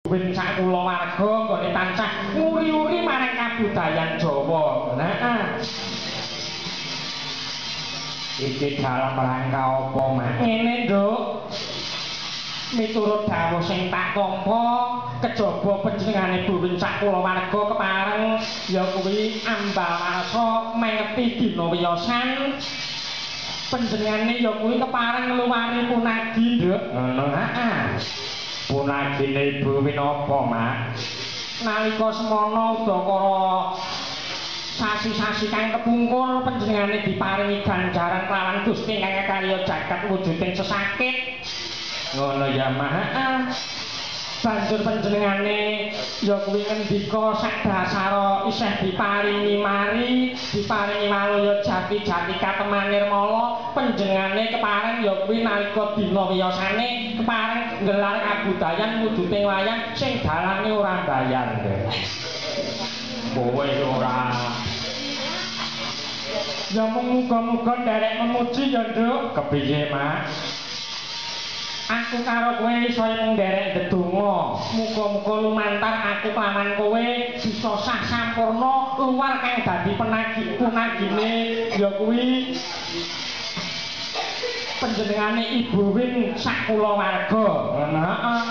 Win sak kulawarga nggone tansah nguri-uri marang kabudayan Jawa. Heeh. Iki dalam rangka apa, Mak? Ngene, Nduk. Miturut dawuh sing tak tampa, kejaba panjenengane Bu Win sak kulawarga kepareng ya kuwi ambal warsa mengeti dina wiyosan. Panjenengane ya kuwi kepareng ngluwari punagi, Nduk. Ngono, heeh. Punagine Ibu Win apa, Mak? Nalika semana udakara sasi-sasi kang kepungkur panjenengane diparingi ganjaran kelawan Gusti kang karya jagat wujuding sesakit. Ngono ya, Mak. Heeh. Banjur panjenengane ya kuwi ngendika sak dasara isih diparingi mari, diparingi waluya jati-jati kateman nirmala, panjenengane kepareng ya kuwi nalika dina wiyosane kepareng nggelar kabudayan wujuding wayang sing dalange ora mbayar. Kowe ora. Ya mung muga-muga nderek memuji ya, Nduk. Kepiye, Mak? Aku karo kowe iso mung nderek ndedonga. Muga-muga lumantar aku kelawan kowe bisa sah sampurna luar kang dadi penagi punagine ya kuwi panjenengane Ibu Win sak kulawarga. Ngono, heeh.